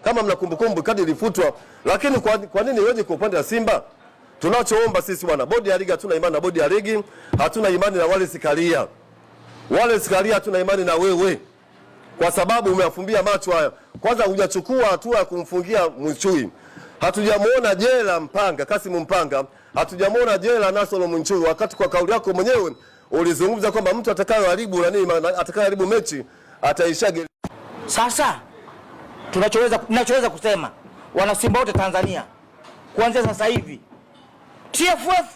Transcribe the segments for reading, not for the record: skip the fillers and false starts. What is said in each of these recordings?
Kama mna kumbukumbu, kadi ilifutwa. Lakini kwa nini iweje kwa upande wa Simba? Tunachoomba sisi bwana, bodi ya ligi, hatuna imani na bodi ya ligi, hatuna imani na Wallace Karia. Wallace Karia, hatuna imani na wewe kwa sababu umewafumbia macho haya. Kwanza hujachukua hatua ya kumfungia Mchui, hatujamuona jela Mpanga, Kasimu Mpanga, hatujamuona jela Nasoro Mchui, wakati kwa kauli yako mwenyewe ulizungumza kwamba mtu atakayeharibu nani, atakayeharibu mechi ataisha. Sasa tunachoweza kusema wanasimba wote Tanzania, kuanzia sasa hivi TFF,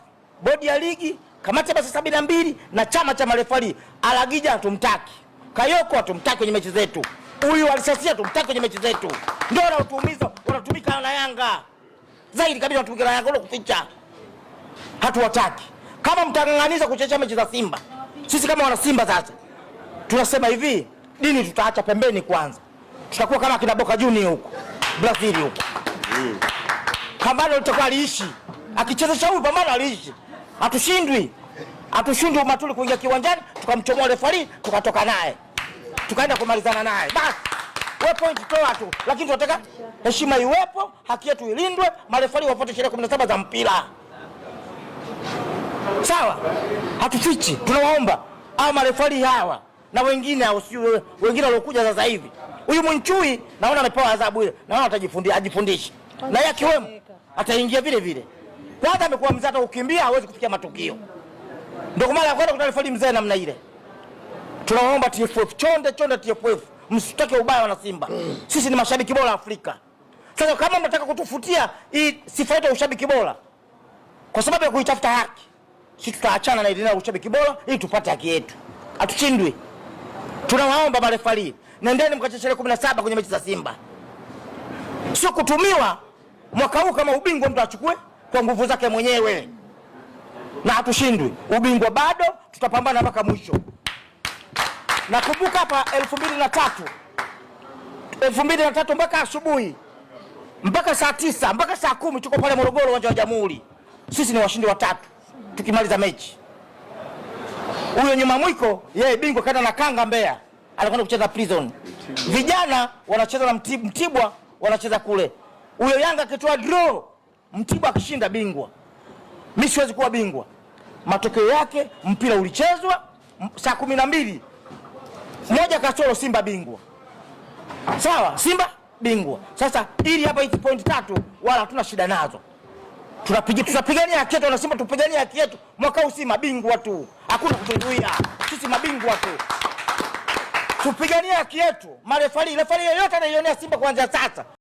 bodi ya ligi, kamati ya basi 72 na chama cha marefali, Alagija hatumtaki, Kayoko hatumtaki kwenye mechi zetu, huyu Alisasia hatumtaki kwenye mechi zetu. Ndio wanaotuumiza, wanatumika na Yanga zaidi kabisa, wanatumika na Yanga ule kuficha, hatuwataki. Kama mtang'ang'aniza kuchezesha mechi za Simba, sisi kama wana Simba sasa tunasema hivi, dini tutaacha pembeni kwanza, tutakuwa kama kina Boca Juniors huko Brazil huko. Pambano litakuwa aliishi akichezesha huyu pambano aliishi, hatushindwi, hatushindwi. Umatuli kuingia kiwanjani tukamchomoa refari tukatoka naye tukaenda kumalizana naye, basi we point toa tu, lakini tunataka heshima iwepo, haki yetu ilindwe, marefari wafuate sheria 17 za mpira. Sawa, hatufichi, tunawaomba au marefari hawa na wengine au sio wengine waliokuja sasa hivi. Huyu Mwinchui naona amepewa adhabu ile, naona atajifundisha, ajifundishe na yeye akiwemo ataingia vile vile. Kwanza amekuwa mzee, hata kukimbia hawezi kufikia matukio, ndio kwa mara ya kwanza kuna refari mzee namna ile. Tunawaomba TFF, chonde chonde TFF, msitake ubaya wana Simba. Sisi ni mashabiki bora Afrika. Sasa kama mnataka kutufutia hii sifa yetu ya ushabiki bora kwa sababu ya kuitafuta haki, sisi tutaachana na ile ya ushabiki bora ili tupate haki yetu. Hatushindwi. Tunawaomba marefali, nendeni mkacheze 17 kwenye mechi za Simba. Sio kutumiwa mwaka huu kama ubingwa mtu achukue kwa nguvu zake mwenyewe. Na hatushindwi. Ubingwa bado, tutapambana mpaka mwisho. Nakumbuka hapa 2003. 2003 mpaka asubuhi, mpaka saa 9, mpaka saa 10 tuko pale Morogoro uwanja wa Jamhuri. Sisi ni washindi watatu tukimaliza mechi. Huyo nyuma mwiko yeye bingwa kaenda na kanga Mbeya, alikwenda kucheza prison. Vijana wanacheza na Mtibwa wanacheza kule. Huyo Yanga akitoa draw, Mtibwa akishinda bingwa. Mimi siwezi kuwa bingwa. Matokeo yake mpira ulichezwa saa 12 moja kasoro Simba bingwa. Sawa, Simba bingwa. Sasa ili hapa hizi point 3 wala hatuna shida nazo. Tunapigania haki yetu, wanasema tupiganie haki yetu. Mwaka huu si mabingwa tu. Hakuna kutuzuia. Sisi mabingwa tu. Tupiganie haki yetu. Marefali, refari yoyote anaionea Simba kuanzia sasa.